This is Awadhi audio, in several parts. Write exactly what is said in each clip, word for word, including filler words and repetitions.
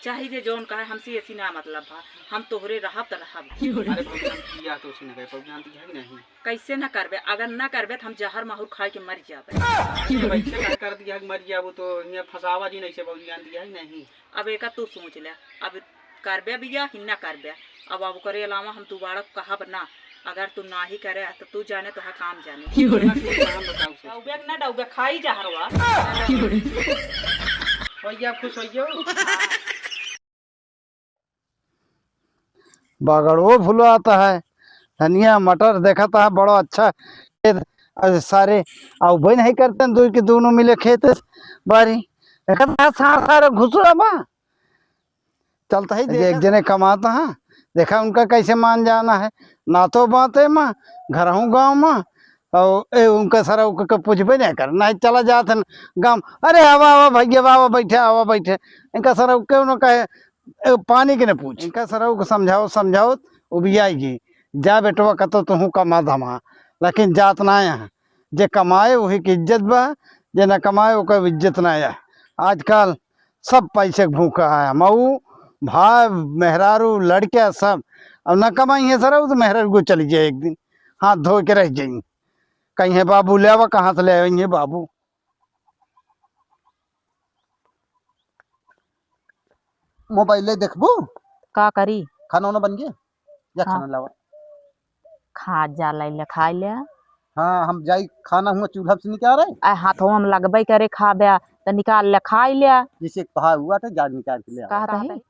चाहे जे जौन कहे, हमसे ऐसी ना मतलब बा। हम तोहरे रहब त रहब। अरे भौजी, हम बियाह तो उसी न करे, भौजी, जानती है कि नहीं? कैसे ना करबे? अगर ना करबे त हम जहर माहुर खाए के मर जाबे। अरे वैसे का कर दिया कि मर जाबू तो इहाँ फंसावा जी नहीं से भौजी, जानती है कि नहीं? अब एका तू सोच ले, अब करबे बियाह कि ना करबे? अब, अब ओकरे अलावा हम दोबारा कहब ना। अगर तू नाही करे त तू जाने, तोहार काम जाने। डौबे कि ना डौबे, खाई जहरवा। भैया खुश हो गयो। बगड़ो फुलवाता है, धनिया मटर देखता है, बड़ो अच्छा खेत, अ, सारे अउबे नहीं करते हैं, दो के दोनों मिले खेत बारी। देखता है, सार सारे घुसुआ बा। चलता ही जे एक देखा। जने कमाता है, देखा उनका कैसे मान जाना है, ना तो बाते मा, घरहूँ गाँव मा, और ए, उनका सरऊ के, के पूछबे नहीं कर, नहीं चला जात है गाँव, "अरे आवा, आवा भैया, आवा, बैठे, आवा, बैठे।" इनका सरऊ के उन्होंने कहे, "ए, पानी के न पूछ।" इनका सरऊ के समझाओ, समझाओ, उबियाई गई, "जा बेटवा, कतो तुहूँ कमा धमा, लेकिन जात ना यहाँ, जे कमाए वही की इज्जत बा, जे ना कमाए ओकर इज्जत ना है।" आजकल सब पैसे के भूखा है, मऊ, भाई, मेहरारू, लड़के सब, अब ना कमाई है सरऊ तो मेहरारू को चली जाए एक दिन, हाथ धो के रह जाई। कहीं है बाबू ले आवा, कहाँ से ले आवेंगे बाबू? मोबाइल ले देखबू? का करी? खाना वाना बन गया? या हाँ। खाना लावा। खा जा, लाई ले, खाई ले। हाँ, हम जाई खाना हुआ चूल्हा से निकाल रहे। आ हाथों में लगबे करे खाबे, त निकाल ले, खाई ले। जैसे एक पहा हुआ था, जा निकाल के ले आवा। कहा तही?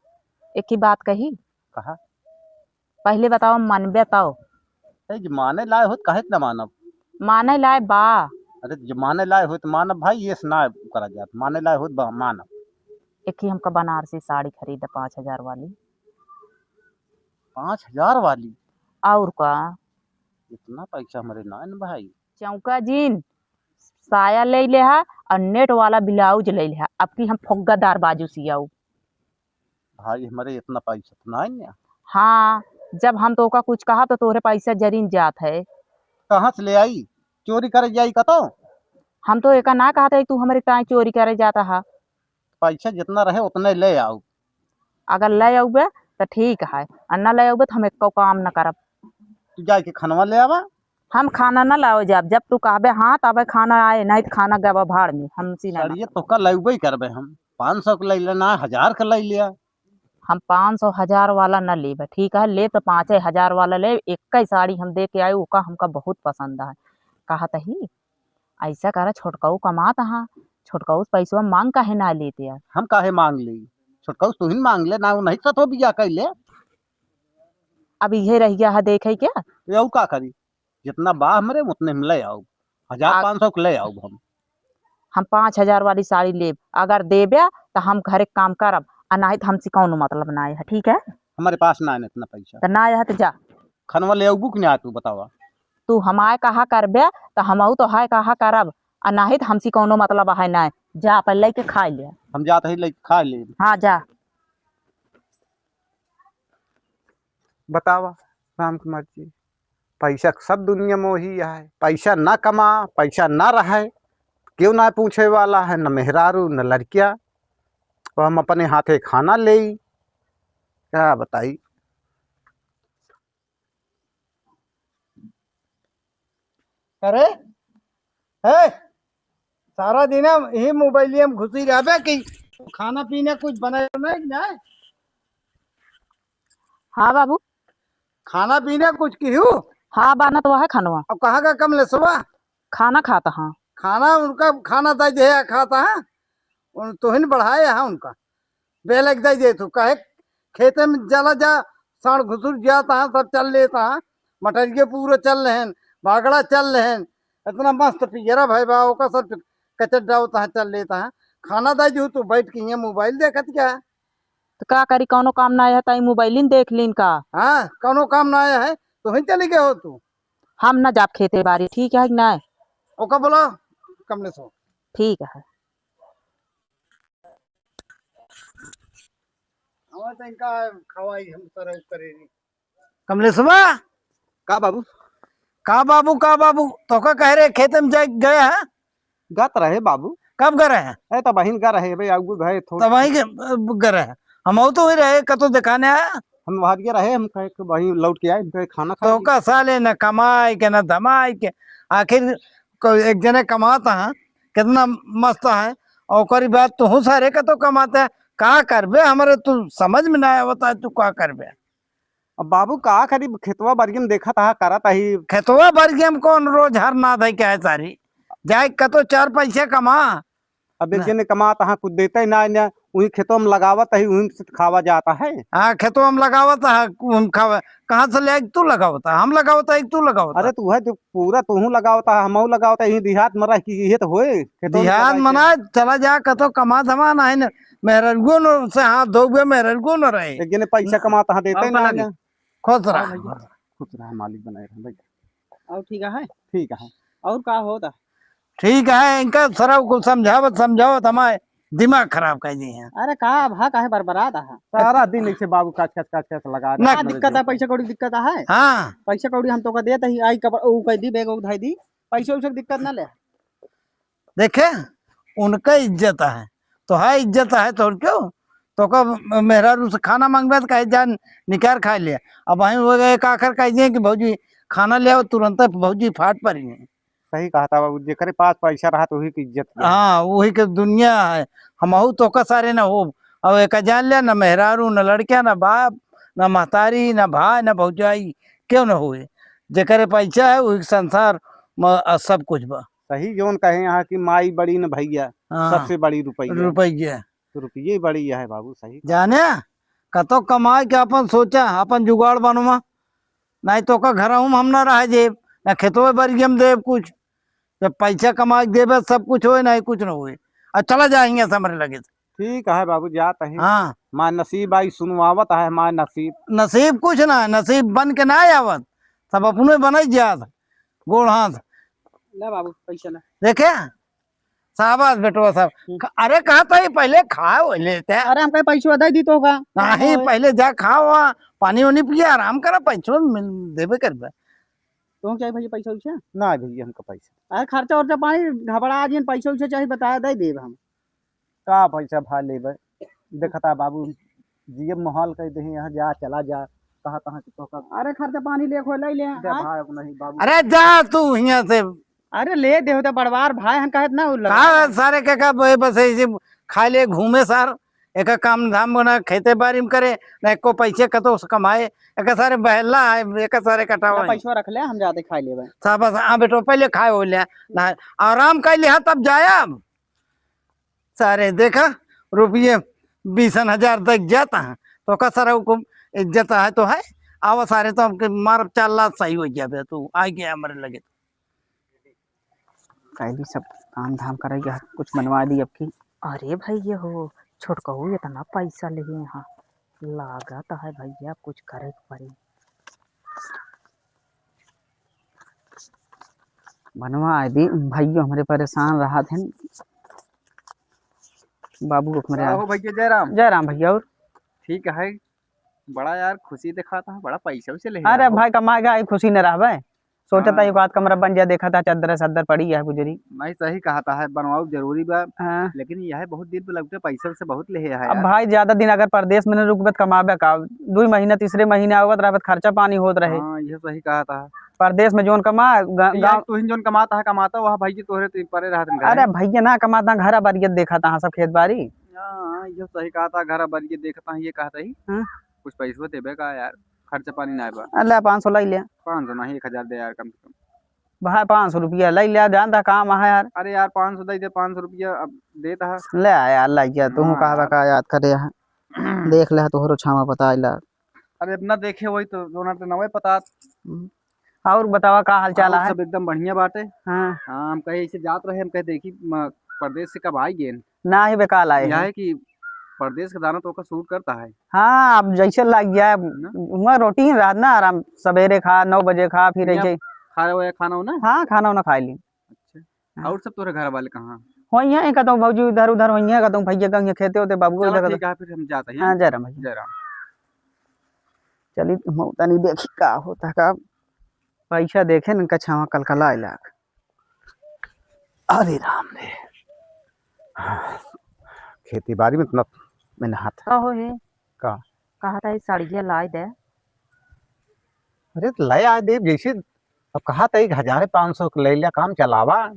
एक ही बात कही। कहा? पहले बताओ, मानबे तौ? ए, जे माने लाए होत, काहे के ना मानब? माने लाए बा। अरे, जे माने लाए होत मानब भाई, ये से ना करा जात। माने लाए होत बा, मानब। एक ही हमका बनारसी साड़ी खरीद, पाँच हजार वाली। पाँच हजार वाली? और का? इतना पैसा हमरे ना है न भाई। चौका जीन, साया ले ले हा और नेट वाला ब्लाउज ले ले हा। अब की हम फुग्गादार बाजू सियाऊ। भाई, हमरे इतना पैसा तो ना है। हाँ, जब हम तोका कुछ कहा तो तोहरे पैसा जरिन जात है। कहाँ से ले आई? चोरी करे जाई कतो? हम तो एका ना कहत है तू हमरे ताई चोरी करे जाता हा। पैसा जितना रहे उतने ले आओ। अगर ले आउबे तो ठीक है, और ना ले आउबे तो हम एको काम न करब। तू जाके खनवा ले आवा। हम खाना न लावे जाब, जब तू कहबे हाँ तबे खाना आए, नहीं तो खाना गवा भाड़ में, हम सीना ना। साड़िया तोका लइबे करबे हम, पाँच सौ के लइ ले ना, हजार के लइ लिया। हम पाँच सौ हजार वाला न लेबे, ठीक है, ले तो पाँचे हजार वाला ले, एक ही साड़ी हम दे के आए, ओका हमका बहुत पसंद है। कहत ही, ऐसा करा, छोटकाऊ कमात हाँ, छोटकाऊ से पैसवा मांग काहे ना लेते यार? हम काहे मांग ले, छोटकाऊ से तू ही मांग ले ना, वो नहीं सतो बिया कर ले। अब इहे रह गया है देखे क्या? ये और का करी? जितना बा हमरे, उतने में ले आओ। हजार आ- पाँच सौ के ले आओ हम। हम पाँच हजार वाली साड़ी लेब, अगर देबे तो हम घरे काम करब, आ नाहीं तो हमसे कौनो मतलब ना है, ठीक है? हमारे पास ना है इतना पैसा। तो ना है तो जा। खनवा ले आऊबू कि ना तू बतावा? तू हमारे कहा करबे तो हमहू तो है कहा करब, आ नाहीं तो हमसे कौनो मतलब है ना। जा अपन लेके खा ले। हम जात ही लेके खा ले। हाँ जा। बतावा, राम की मर्जी। पैसा क सब दुनिया में वही है। पैसा ना कमा, पैसा ना रहे, क्यों ना पूछे वाला है, न मेहरारू, न लड़किया। तो हम अपने हाथे खाना लेई, क्या बताई? अरे, ए, सारा दिन हम यही मोबाइलिया में घुसी रहबे कि खाना पीना कुछ बनाए नहीं, नहीं? हाँ बाबू। खाना पीना कुछ किहू? हाँ, बनत वह खनवा। अब कहाँ का कमलेसवा? खाना खाता हाँ। खाना उनका खाना दे दे खाता है, उन तोहिन बढ़ाए है उनका। बेलक दे दे तू, काहे खेते में जला जा, साँड़ घुसुर जाता है, सब चल लेता है, मटरिये पूरा चल लेहन, बागड़ा चल लेहन, इतना मस्त पियरा भाई बा, ओका सब कचर डालता है, चल लेता है। खाना दे दू, तू बैठ के यहाँ मोबाइल देखत क्या है? तो का करी, कौनो काम ना आया है, ताई मोबाइलिन देख लीन का? हाँ, कौनो काम ना आया है, तो ही चली गए हो तू। हम ना जाब खेते बारी, ठीक है कि ना? ओका बोला, कमलेसो। ठीक है। हमारे तो इनका खवाई हम तरह करेंगे। कमलेसवा? का बाबू? का बाबू, का बाबू? तोका कह रहे खेते में जाए गए हैं? गत रहे बाबू। कब गए हैं? अरे तब बहिन गए रहे बे, आगू गए थोड़ा। तब वहीं के, अ, गए हैं। हमहू तो वही रहे, कतो देखाने आया। हम वहाँ रहे, हम कहे कि वहीं लौट के आए, हम कहे खाना खा तो लिए। का साले न कमाए के, न धमाए के, आखिर को एक जने कमाता है, कितना मस्त है, और ओकरी बाद तू सारे कतो कमाता है, का करबे? हमरे तू समझ में ना आवता है, तू का करबे? अब बाबू का करी, खेतवा बरियम देखत हा, करत ही। खेतवा बरियम कौन रोज हर ना धई के है सारी? जाए कतो चार पैसे कमा। अब एक ना। जने कमात हा, कुछ देते ही ना, ना, वही खेतवा में लगावत ही, वही से खावा जाता है। हाँ, खेतवा में लगावत हा, हम खावा, कहाँ से ले आइके तू लगावत हा? हम लगावत हा, एक तू लगावत हा? अरे तू है जो पूरा तू लगावत हा, हमहू लगावत हा, यही देहात में रह के ये तो होए, खेतवा में देहात लगाए के। मना चला जा, कतो कमा धमा ना है ना, मेहररुओ न से हाथ धोबे, मेहररुओ न रहे। एक जने पैसा ना। कमात हा, देते और ना, पता ना। नहीं। खुश रहा। हाँ भैया। खुश रहा, मालिक बनाए रहे भैया। और ठीक है? ठीक है। और का होता? ठीक है, इनका सरऊ कुल समझावत समझावत हमारे दिमाग खराब कर दिए हैं। अरे का भा काहे बरबरात है? सारा दिन ऐसे बाबू काच काच काच काच लगा ना। रहे हैं। दिक्कत है, पैसा कौड़ी दिक्कत है? हाँ। पैसा कौड़ी हम तो का देत ही, आई कब ऊ कह दी, बैग उधाई दी, पैसा वैसा दिक्कत ना ले। देखे, उनका इज्जत है, तो है इज्जत है, तो और क्यों? तो का मेहरारू से खाना मांगबे तो कहे, "जा निकार खाए ले।" अब वहीं वो एक आखिर कह दिए कि, "भौजी, खाना ले आओ," तुरंत भौजी फाट पड़ी है। सही कहा था बाबू, जेकरे पास पैसा रहा तो वही की इज्जत है। हाँ, वही के दुनिया है। हमहू तो का सारे ना हो, अब एक जान ले, ना मेहरारू, ना लड़किया, ना बाप, ना महतारी, ना भाई, ना भौजाई, क्यों ना हुए? जेकरे पैसा है, वही के संसार में, आ, सब कुछ बा। सही जौन कहे यहाँ की माई बड़ी न भैया, हाँ। सबसे बड़ी रुपया। रुपया। तो रुपये बड़ी है बाबू, सही कहा। जाने, कतो कमाए के अपन सोचा, अपन जुगाड़ बनवा, नहीं तो का घर हम, हम ना रह जेब, ना खेतवे बरिये में देब कुछ। जब पैसा कमा के देबे, सब कुछ होए, नहीं कुछ ना होए। अब चला जाएंगे हमरे लगे से। ठीक है बाबू, जात ही। हाँ। माय नसीब आई सुनवावत है, माय नसीब। नसीब कुछ ना है, नसीब बन के ना आवत, सब अपने बने जात, गोड़ हाथ। ले बाबू, पैसा ले। देखे, शाबाश बेटवा साहब। हम्म। ख-, अरे कहा तो ही पहले खाओ लेते। अरे हमका पैसा दे दी तो का? नहीं, ओए। पहले जा खाओ, आ, पानी वानी पिया, आराम करा, पैसा मिल, देबे करबे। तो क्या भैया पैसा वैसा? ना भैया, हमका पैसा। अरे खर्चा उर्चा पानी घबरा जिन, पैसा वैसा चाही बताया, दे देब हम। का पैसा भा लेबे? देखता बाबू, जियब मोहाल कह दे, यहाँ जा, चला जा, कहाँ, कहाँ के तोहका। अरे खर्चा पानी ले, खोल ले, ले, दे हाँ? भाई, अब नहीं बाबू। अरे जा तू हियाँ से। अरे ले दे होते बड़वार भाई, हम कहत ना उल्ला। का सारे के का बे-, बस ऐसे खाए ले घूमे सार, एक काम धाम ना खेते बारी में करे, ना एको पैसे कतो से कमाए, एक सारे बहला है, एक सारे कटावा तो है। पैसा रख ले, हम जाते खाए लेबे। साहब, बस, हाँ बेटो, पहले खाए हो ले, ना आराम कर लिया तब जाया। सारे देखा, रुपये बीसन हजार तक जाता है, तो का सारा हुकुम इज्जत है तो है। आवा सारे, तो हमके मार चार लात सही हो जाबे, तू आ गया हमरे लगे। कैली सब काम धाम करे गया, कुछ बनवा दी अब की। अरे भैया हो, छोटकहू इतना पैसा लिए यहाँ, लागत है भैया कुछ करे के पड़ी। बनवा दी, भैया हमरे परेशान रहत हैं। बाबू को हमरे का हो भैया, जय राम। जय राम भैया। और ठीक है, बड़ा यार खुशी दिखाता है, बड़ा पैसा वैसे ले अरे आओ। भाई, कमाए का आई खुशी न रहबे, सोचता हाँ। एक आध कमरा बन जा, देखा था चद्दर सद्दर पड़ी है गुजरी। नहीं, सही कहा था है, बनवाओ जरूरी बा। हाँ। लेकिन यह बहुत दिन पे लगते, पैसा वैसे बहुत ले है अब यार। भाई, ज्यादा दिन अगर परदेश में न रुकबे त कमाबे का? दुई महीना, तीसरे महीने आवत रहबे त खर्चा पानी होत रहे। हाँ, ये सही कहा था। परदेश में जौन कमा, ग-, ये गाँव तोहिन जौन कमाता है, कमाता वह भाई जी तोहरे तो परे रहत हैं अरे घरे। भैया ना कमाता, घर बरियत देखा था सब खेत बारी। हाँ, ये सही कहा था, घर बरियत देखता है, ये कहता ही। हाँ। कुछ पैसो देबे का यार, खर्चा पानी ना बा। अल्लाह, पाँच सौ लाई ले। पाँच सौ नहीं, एक हजार दे यार कम से कम। भाई, पाँच सौ रुपया लाई ले, जानता काम है यार। अरे यार, पाँच सौ दे दे, पाँच सौ रुपया अब देता है। ले आ यार, लाई जा, तू हाँ कहबा यार। का याद करे है। देख ले, तोहरो छावा पता आइला। अरे, अपना देखे वही तो, जोना तो नवे पता। हम्म। और बतावा, का हाल चाल और है? सब एकदम बढ़िया बाटे। हाँ। हाँ, हम कहे ऐसे जात रहे, हम कहे देखी, म-, परदेश से कब आई गेन? ना ही बेकाल आए यह हैं। है कि परदेश का दाना तो ओकर सूट करता है। हाँ, अब जैसे लग जाए, है ना? हुआ रोटी ही रात ना आराम, सवेरे खा, नौ बजे खा, फिर यहाँ ऐसे। खा रहे हो या खाना हो ना? हाँ, खाना वाना खा ली। अच्छा। हाँ। और सब तोरे घर वाले कहाँ? हो यहाँ, एक तो भौजी इधर उधर हो यहाँ, कहता हूँ भैया का यहाँ खेते होते, बाबू को चलो इधर ठीक कहता। है, फिर हम जाते हैं। हाँ, जय राम भैया। जय राम। चलिए, हम तनी देखी का होता का। पैसा देखे न, इनका छावा कलकला आइला। अरे राम रे। खेती बाड़ी में इतना मेहनत। का हो हे? का? कहत है, "साड़िया लाए दे।" अरे, त ले आए देब, जैसे अब कहत है, "एक हजार पाँच सौ के ले ले, काम चलावा।"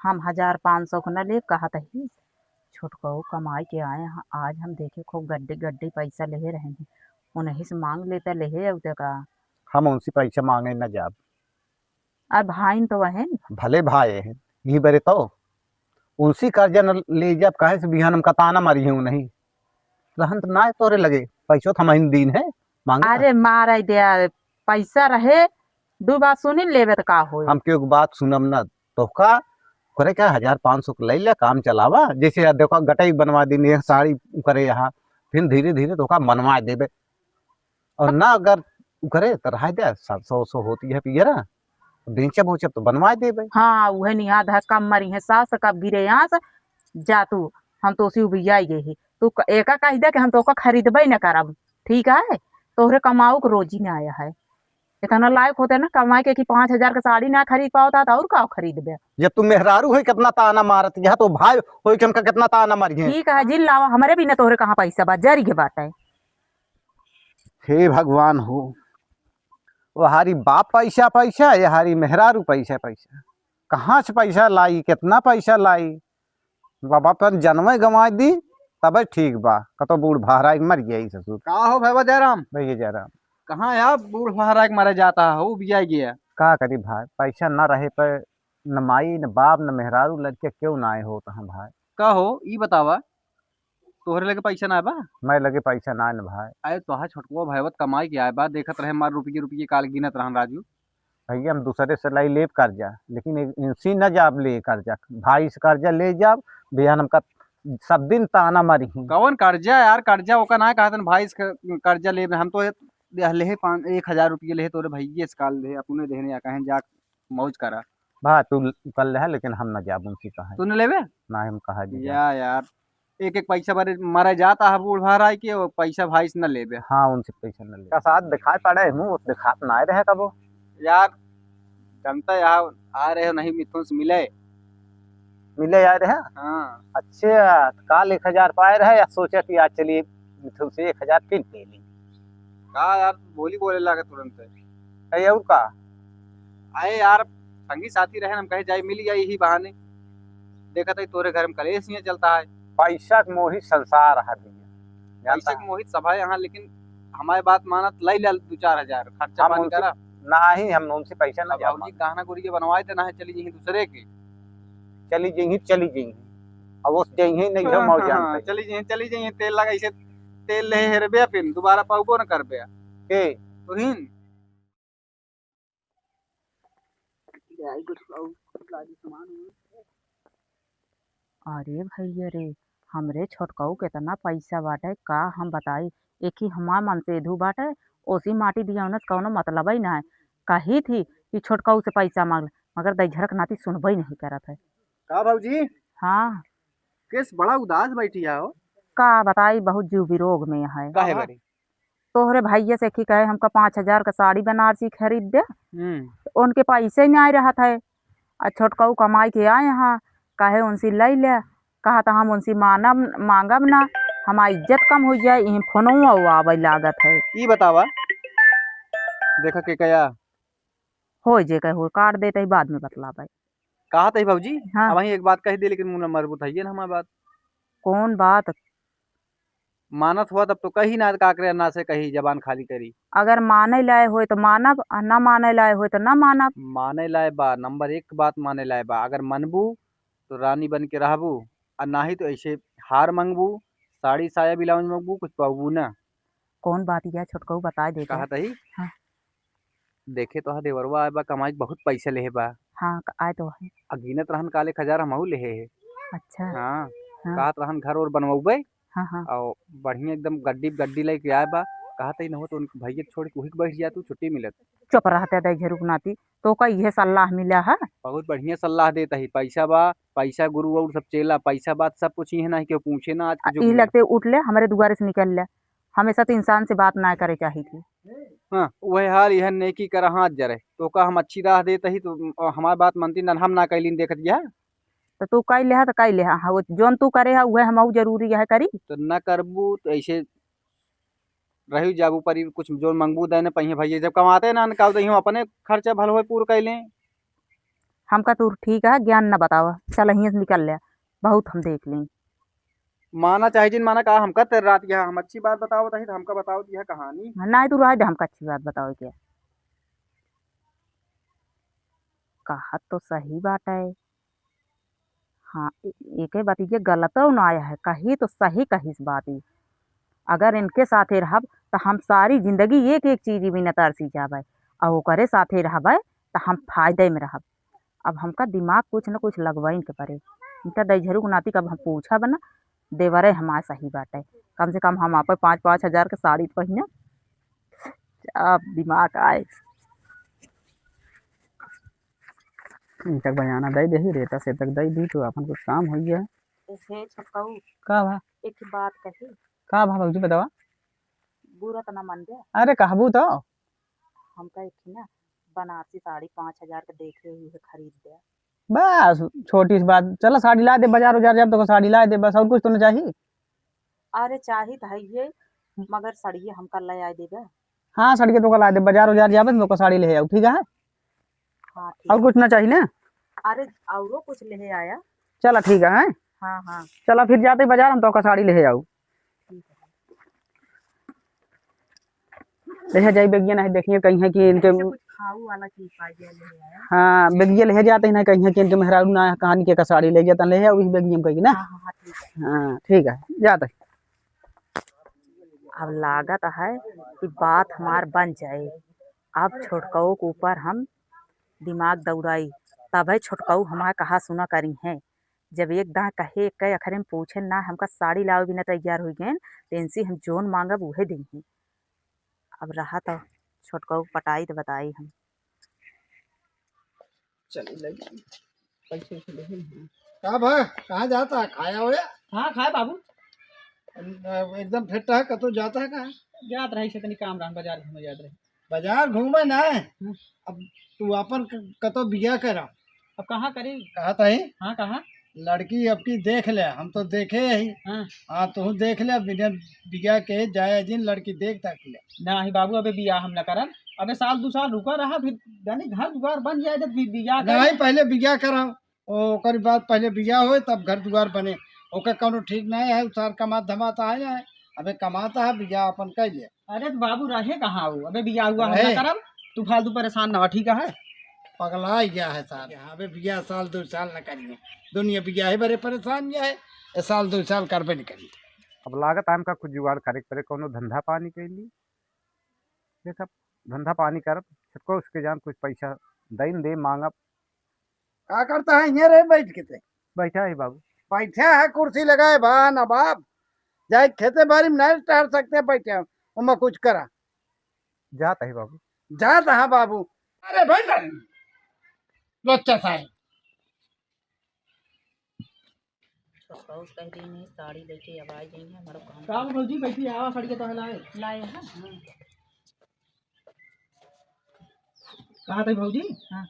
हम हजार पाँच सौ के न लेब, कहत है, "छोटकऊ कमाई के आए हैं, आज हम देखे खूब गड्डी गड्डी पैसा लेहे रहे हैं, उन्हीं से मांग लेता, लेहे अउते का।" हम उनसे पैसा मांगे न जाब। अब भाई तो वहन। भले भाई हैं, यही बरे तो उनसे कर्जा न ले जाब, काहे से बिहान हमका ताना मारी है नहीं। रहन त ना है तोरे लगे, पैसो त हमहिन दीन है, मांगे ना। अरे मारे दे, पैसा रहे, दू बात सुनी लेबे त का होई? हम केहू के बात सुनब ना, तोहका करे का, हजार पाँच सौ के ले ले, काम चलावा। जैसे यार देखो, गटई बनवा दीन, ये साड़ी करे यहाँ, फिर धीरे धीरे तोहका मनवा देबे। और ना अगर उ करे त रहा दे, सात सौ सौ होती है पियरा, बेचब उचब तो बनवा देबे। हाँ, उहे निहा धक्का मरी है सास, कब गिरे यहाँ से, जा तू, हम तो उसी उबियाई गए ही। तू क-, एका कह दे कि हम तो ओका खरीदबे न करब, ठीक है? तोहरे कमाऊ के रोजी ना आया है। इतना लायक होते ना कमाई के कि पाँच हजार के साड़ी ना खरीद पावता तो और का खरीदबे? जब तू मेहरारू है, कितना ताना मारत यहाँ, तो भाई होई के हमका कितना ताना मारी है। ठीक है, जिन लावा, हमरे भी ना तोहरे कहाँ पैसा बा, जरी के बाटे। हे भगवान हो, वहारी बाप पैसा पैसा, यहारी मेहरारू पैसा पैसा। कहाँ से पैसा लाई, कितना पैसा लाई? बाबा अपन जनवे गंवाई दी, तबे ठीक बा। कतो बूढ़ बहराई के मर गया ई ससुर। का हो भैया जयराम? भैया जयराम। कहाँ है आप बूढ़ बहराई के मरे जाता है, उबियाई गया। का करी भाई, पैसा न रहे पे न माई, न बाप, न मेहरारू, लड़के क्यों ना आए हो तहाँ भाई? का हो, ई बतावा, तोहरे लगे पैसा ना बा? मैं लगे पैसा ना न भाई। अरे तोहार छोटको भाई कमाई के आए बा, देखत रहे मार रुपये रुपये काल गिनत रहन राजू। भैया हम दूसरे से लाई लेब कर्जा, लेकिन इ-, इनसे न जाब ले कर्जा, भाई से कर्जा ले जाब, बिहान हमका सब दिन ताना मारी ही। कौन कर्जा यार, कर्जा ओका ना कहतन भाई से क-, कर्जा लेब, हम तो ये, ये लेहे पाँच, एक हजार रुपये लेहे तोरे भैया से काल लेहे, अपने देहने या कहें जा मौज करा। भा तू कर ले है, लेकिन हम ना जाब उनसे कहे। तू न लेबे? ना हम कहा जी। या यार, एक एक पैसा बारे मारा जाता है बूढ़ भराई के, वो पैसा भाई से न लेबे। हाँ, उनसे पैसा न लेबे। का साथ दिखाई पड़े हूँ, वो दिखात ना रहे कबो। यार, जनता यहाँ आ रहे हो नहीं मिथुन से मिले। मिले आ रहे हैं? हाँ। अच्छा, तो काल एक हजार पाए रहे या सोचा कि आज चलिए मिथुन से एक हजार फिर ले ली। का यार, बोली बोले लागे तुरंत। अरे और का? अरे यार, संगी साथी रहे, हम कहे जाए मिल जाए यही बहाने। देखत है तोरे घर में कलेश ही चलता है। पैसा के मोहित संसार है भैया, जानता पैसा के है? मोहित सब है यहाँ, लेकिन हमारे बात मानत लाई लाल दो चार हजार खर्चा हम पानी उनसे करा। नहीं, हम उनसे पैसा ना अब जाब बाबूजी मांगे। गहना गुरिया बनवाए देना है, चली यहीं दूसरे के। चली जइहीं, चली जइहीं। अब उस जइहीं नहीं हो, हाँ, मौज हाँ, जान हाँ, पाई। चली जइहीं, चली जइहीं, तेल लगा इसे, तेल ले हेरबे, फिर दोबारा पाउबो न करबे। के? तुहिन। अरे भैया रे, हमरे छोटकऊ केतना पैसा बाटे, का हम बताई। एक ही हमार मनसेधु बाटे, ओसी माटी दियौना से कौनो मतलबे ना है। कही थी कि छोटकऊ से पैसा मांग ले, मगर दैझरक नाती सुनबे नहीं करत है। का भौजी? हाँ। केस बड़ा उदास बैठी है हो? का बताई, बहुत जीव विरोग में है। काहे हाँ। बरी? तोहरे भैया से की कहे, "हमका पाँच हजार का साड़ी बनारसी खरीद दे।" हम्म। तो उनके पैसे में आए रहत है। आ छोटकऊ कमाई के आए हैं, कहे, "उनसे ले ले।" कहा, "तो हम उनसे मानब, मांगब ना, हमार इज्जत कम हो जाए।" इहीं फोनवा आवे लागत है। ई बतावा, देखा के कया? हो जे कहे हो, काट देते ही बाद में बतलावे। कहा तही भौजी, हाँ। अब वहीं एक बात कह दे, लेकिन मुँह न मरबू, थइये ना हमार बात। कौन बात? मानत हुआ तब तो कही ना, का करे, ना से कही, जबान खाली करी। अगर माने लाए होए तो मानब, आ ना माने लाए होए तो ना मानब। माने लाए बा, नंबर एक बात माने लाए बा। अगर मनबू तो रानी बन के रहबू, आ नाही तो ऐसे हार मंगबू, साड़ी साया ब्लाउज मंगबू, कुछ पाबू ना। कौन बात यह छोटकऊ बताए देते? कहा तही? हाँ। देखे तो हा देवरवा आए बा, कमाई के बहुत पैसा लेहे बा। हाँ, क-, आए तो है। आ गिनत रहन काले एक हजार हमहू लेहे है। अच्छा। हाँ। हाँ। कहत रहन घर और बनवउबे। हाँ, हाँ। और बढ़िया एकदम गड्डी गड्डी लेके आए बा। कहत ही न हो तो उनके भैया के छोड़ के वही के बैठ जा तू, छुट्टी मिलत। चुप रहते दैझरक नाती, तो का इहे सलाह मिला है? बहुत बढ़िया सलाह देता ही। पैसा बा, पैसा गुरु और सब चेला, पैसा बात सब कुछ ही है ना, केहू पूछे ना आज के आ, जुग ई में। लगते उठ ले, हमरे दुआरे से निकल ले। हमेशा तो इंसान से बात ना करे चाही थी। हाँ, वही हाल यह नेकी कर हाथ जरे। तो का हम अच्छी राह देत ही तो, अ, हमार बात मनती न, हम ना कैलीन देखत गया। तो तू कह ले हा, तो कह ले हा। हाँ, वो जौन तू करे हा, उहे हमहू जरूरी है करी। तो ना करबू तो ऐसे रही जाबू परी, कुछ जोन मंगबू दे न पहिए भैया, जब कमाते ना न काऊ दही, हम अपने खर्चा भल होए पूर कैले। हमका तू ठीक है, ज्ञान न बतावा, चल हियां से निकल ले, बहुत हम देख लें। माना चाहे जिन माना, का हमका तेरे रात यहाँ हम अच्छी बात बताओ तही तो हमका बताओ यह कहानी। ना तू रह दे, हमका अच्छी बात बताओ क्या? कहत तो सही बात है। हाँ, ए-, एके बात ये गलतो ना आया है, कही तो सही कहिस बात ई। अगर इनके साथे रहब, त हम सारी जिंदगी एक एक चीज भी न तरसी जाबे, और ओकरे साथे रहबे, त हम फायदे में रहब। अब हमका दिमाग कुछ न कुछ लगवाइन के पड़े। इनका दईझरू के नाती कब हम पूछब ना, देवरे हमार सही बाटे। कम से कम हम आपे पाँच पाँच हजार के साड़ी पहिने, अब दिमाग आए। इनका बयाना दे देही, रेता से तक दे दी तो अपन कुछ काम हो गया। हे छोटकाऊ, का भा? एक बात कही। का भा भौजी बतावा? बुरा त ना मन दे। अरे कहबू तो। हमका एक ठे ना बनारसी साड़ी पाँच हजार के देखे हुए खरीद दे। बस छोटी सी बात, चला साड़ी ला दे, बाजार उजार जाब तो साड़ी ला दे, बस और कुछ तो ना चाहिए। अरे चाही त है ये, मगर सड़िए हमका ले आए देबे। हाँ, सड़िए तो ला दे, बाजार उजार जाबे तो साड़ी ले आऊ, ठीक है? हाँ, ठीक और है। कुछ ना चाहिए ना? अरे औरो कुछ ले आया। चला ठीक है, हैं? हाँ, हाँ। चला फिर जाते बाजार हम तो साड़ी ले आऊ। ठीक है। ले जाई बेगिया, नहीं देखिए कहीं है कि इनके ऐसे कुछ खाऊ वाला चीज पा गया ले आया। हाँ, बेगिया ले जाते हैं, कहीं है कि इनके मेहरारू ना कहानी के का साड़ी ले जाता, ले आओ इस बेगिया में कहीं ना। हाँ, हाँ, हाँ, ठीक है। हाँ, ठीक है, जाते हैं। अब लागत है कि बात हमार बन जाए। अब छोटकऊ के ऊपर हम दिमाग दौड़ाई, तबे छोटकऊ हमार कहा सुना करी हैं। जब एक दाँय कहे, एक अखरे में पूछे ना, हमका साड़ी लावे बिना तैयार हुई गए, तो इनसे हम जोन मांगब उहे देंगे। अब रहा तो छोटकऊ पटाई तो बताई हम। चली लगी। पैसे वैसे लेहे हैं। का भा, कहाँ जाता है? खाया होया? हाँ, खाए बाबू। अन-, एकदम फिट है, कतो जाता है कहाँ? जात रही से तनी काम रहन, बाजार घूमे जात रही। बाजार घूमे ना है? हम्म। अब तू अपन क-, कतो बिया करा। अब कहाँ करी? कहा था ही? हाँ, कहाँ? लड़की अबकी देख ले, हम तो देखे ही। हाँ। हाँ, तू देख ले, बिना बिया के जाए जिन लड़की देख तक ले। नाही बाबू, अबे बियाह हम न करब। अबे साल दू साल रुका रहा, फिर यानी घर दुआर बन जाए, जब बि-, बियाह कर नहीं, पहले बियाह करा, ओ, ओकर बाद पहले बियाह होए, तब घर दुआर बने। ओकर कौनो ठीक नहीं है, उ सार कमात धमात आए है, अबे कमाता है, बियाह अपन कर ले। अरे तो बाबू रहे कहाँ हो, अबे बियाह हुआ हम रहे। ना करब, तू फालतू परेशान ना हो, ठीक है? पगला गया है सार, अबे बियाह साल दो साल न करिए, दुनिया बियाह ही बरे परेशान गया है, ए साल दो साल करबे नहीं करिए। अब लागत हमका कुछ जुगाड़ करे के पड़े, कौनो धंधा पानी के लिए। देखब, धंधा पानी करब, छोटको उसके जान कुछ पैसा दइन दे मांगब। का करता है हियाँ रे बैठ के ते? बैठा है बाबू। बैठा है कुर्सी लगाए बा नवाब, जाए खेते बारी में नहीं टहल सकते बैठे, ओमा कुछ करा। जात है बाबू। जात है बाबू। अरे बैठ रे, लोच्चा साहेब। छोटकाऊ से कह दी नहीं, साड़ी लेके अब आ गई है, हमारा काम का हो भौजी, बैठी आवा, साड़ी के तो लाए। लाए हैं? हाँ। कहा था भौजी? हाँ।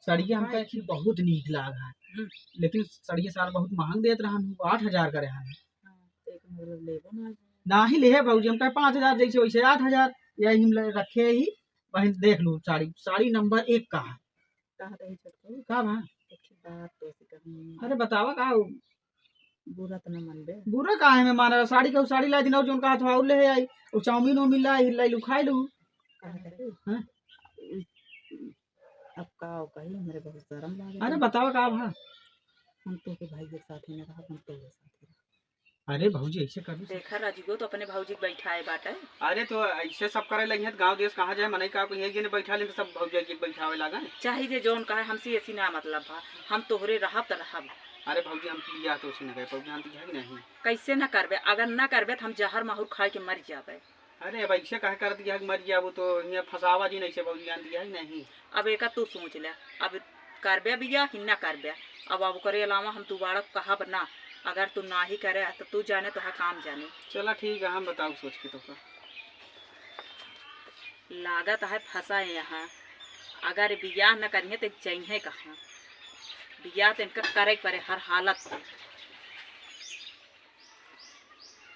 साड़िया हमका हाँ। एक बहुत नीक लाग है। हम्म। लेकिन साड़िया सार बहुत महंग देत रहन, आठ हजार करे हन। हाँ, तो एक मतलब लेबो ना। ना ही ले भौजी, हम कहे पाँच हजार जैसे वैसे आठ हजार, यही हम ले रखे ही, बहन देख लो साड़ी, साड़ी नंबर एक का है। कहा रही छोटकू? का बा? एक ठे बात तो से कहूँ। अरे बतावा का हो? बुरा तो न मनबे। बुरा काहे में माना? साड़ी के साड़ी ला दिन और जोन कहा था और ले आई। वो चाउमीन वाउमीन ला, हिल लाई लू, खाई लू। कहा रही? हाँ? अब का हो कही, हमरे बहुत शर्म लागे। अरे बतावा का भा? हम तो के भाई के साथ ही न रहा, हम तो के साथ ही रहा। अरे भौजी, ऐसे कभी से देखा, राजूगो तो अपने भौजी के बैठाए बाटे। अरे, तो ऐसे सब करे लगिहैं, तो गाँव देश कहाँ जाए, मनई का कहिए, ये ने बैठा लेन, तो सब भौजी के बैठावे लागन। चाहे जे जौन कहे, हमसे ऐसी ना मतलब बा, हम तोहरे रहब त रहब। अरे भौजी, हम बियाह तो उसे न करे, भौजी, जानती है कि नहीं? कैसे ना करबे? अगर ना करबे, तो हम जहर माहुर खाए के मर जाबे। अरे, अब ऐसे काहे करत गया कि मर गया, वो तो यहाँ फंसावा जी नहीं से भौजी, जानती है कि नहीं? अब एका तू सोच ले, अब करबे बिया कि ना करबे? अब, अब ओकरे अलावा हम दोबारा कहब ना, अगर तू ना ही करे तो तू जाने, तोहार काम जाने। चला ठीक है, हम बताओ सोच के तोका। लागत है फंसा है यहाँ, अगर बियाह न करिए तो जइहे कहाँ? बियाह तो इनका करे के पड़े हर हालत में।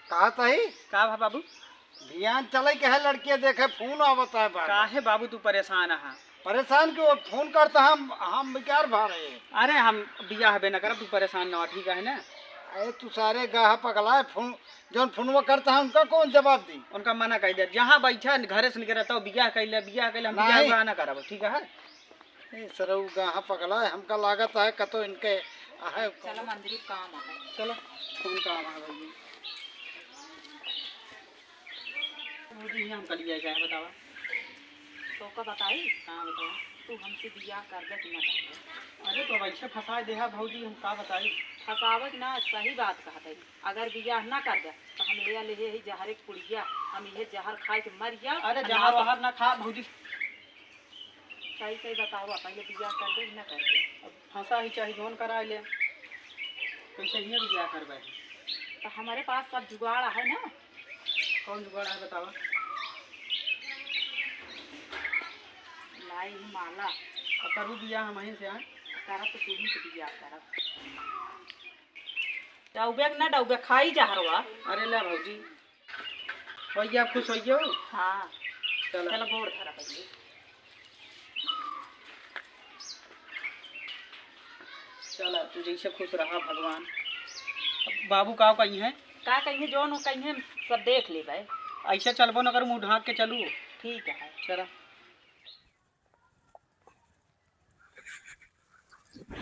कहा सही? का भा बाबू? बियान चले के है, लड़किया देखे, फोन आवत है बार। काहे बाबू तू परेशान है? परेशान क्यों? फोन करता हम, हम बेकार भा रहे। अरे हम बियाह बे न करब, तू परेशान न हो, ठीक है ना? अरे तू सारे गाह पगला है, फोन, जौन फोनवा करता है उनका कौन जवाब दी? उनका मना कर दे, जहाँ बैठा घरे से निकल रहता हो, बियाह कैले, बियाह कैले, हम बियाह नहीं। उयाह ना करब, ठीक है? ए, सरऊ गाह पगला है, हमका लागत है कतो इनके आहे। चलो मंदिर काम है। चलो, कौन काम है भाई? भौजी, हियाँ हम कलिया जाए, बतावा। तो का बताई? हाँ, बतावा। तू हमसे बियाह कर दे कि ना कर दे? अरे, तो अब ऐसे फंसा दे है भौजी, हम का बताई? फंसावे कि ना, सही बात कहत है। अगर बियाह ना कर दे, तो हम ले ले ही जहर एक पुड़िया, हम ये जहर खाए के मर जाओ। अरे, हम जहर वहर ना खा भौजी। सही सही बतावा, पहले बियाह कर दे कि ना कर दे? अब फंसा ही चाहे जौन कराए ले, कैसे ही बियाह करबे? तो हमारे पास सब जुगाड़ है ना। कौन जुगाड़ है बतावा? लाई ही माला। अब करू बियाह हम ही से, आए? करब तो तू ही से बियाह करब। डौबे के ना डौबे, खाई जहरवा। अरे ले भौजी, होइया खुश होइयो। हाँ। चलो। चलो गोड़ धरा पहले। चला, तू जैसे खुश रहा भगवान। अब बाबू का कही है? का कही है, जौन वो कही है, सब देख लेबे। ऐसे चलबो न करू, मुँह ढाँक के चलू। ठीक है। चला।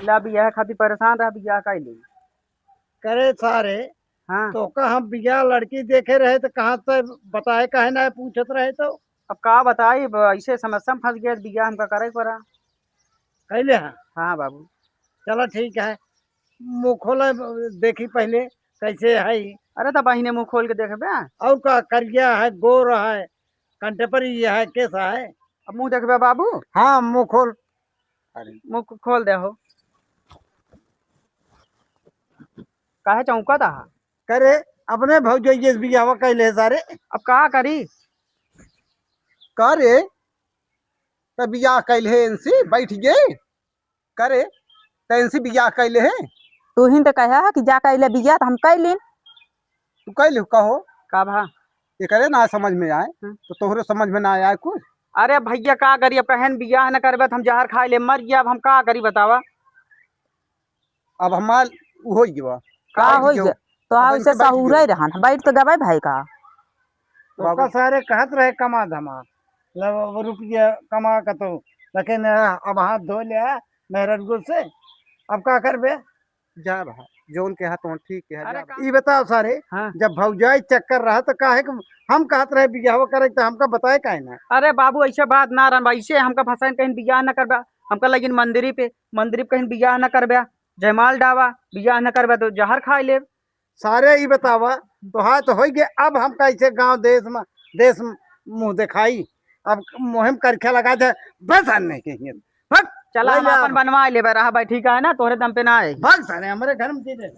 ला, बियाह खातिर परेशान रहा, बियाह का ले। करे सारे, हाँ। तो का हम बियाह लड़की देखे रहे तो कहाँ से बताए, काहे ना पूछत रहे तो? अब का बताई, ब-, ऐसे समस्या में फंस गए, बियाह हमका करे के पड़ा। कैले हाँ? हाँ बाबू। चलो ठीक है, मुँह खोला, देखी पहले कैसे है। अरे तो बहिने मुँह खोल के देखबे। और का करिया है, गोर है, कंटेपरी है, कैसा है? अब मुँह देखबे बाबू? हाँ, मुँह खोल। अरे। मुँह खोल दे हो। काहे चौंकत हा? करे, अपने भौजैया से बियाहवा कैले है सारे। अब का करी? का रे? त बियाह कैले है इनसे, बैठ गए। करे, त इनसे बियाह कैले है। तू ही तो कहा है कि जा कैले बियाह, तो हम कैलिन। तू कैले हो, कहो। का भा? एकरे ना समझ में आए, हम्म। तो तोहरे समझ में ना आए कुछ। अरे भैया, का करी, अब कहेन बियाह न करबे, तो हम जहर खाए ले मर गया, अब हम का करी बतावा? अब हमार उ होइ गवा। का होइ गवा? तो हम इनसे सहूरे रहन, बैठ तो गवाई भाई का। तो बाबू। का सारे कहत रहे कमा धमा, लब अब रुपया कमा कतो, लेकिन अब हाथ धो ले मेहररुआ से, अब का करबे? जा भा, जौन के हाथ वहाँ ठीक है, अरे जा भा। ई बताओ सारे, हाँ। जब भौजाई चक्कर रहा तो काहे के हम कहत रहे बियाह करे तो हमका बताए काहे ना? अरे बाबू, ऐसे बात ना रहन बा, ऐसे हमका फंसाइन कहीं बियाह न करबा, हमका लगिन मंदिरी पे, मंदिरी पे कहीं बियाह न करबा। जयमाल डावा, बियाह न करबे तो जहर खाए लेब। सारे ई बतावा, तोहार तो होई गए, अब हम कैसे गांव देश में, देश में मुंह दिखाई? अब मुंह में करखे लगा दे, बस आने के हियन। भाग, चला, ले हम जा। अपन बनवा लेबे, रहा भाई, ठीक है ना, तोहरे दम पे ना आए। भाग सारे, हमारे घर में दे दे।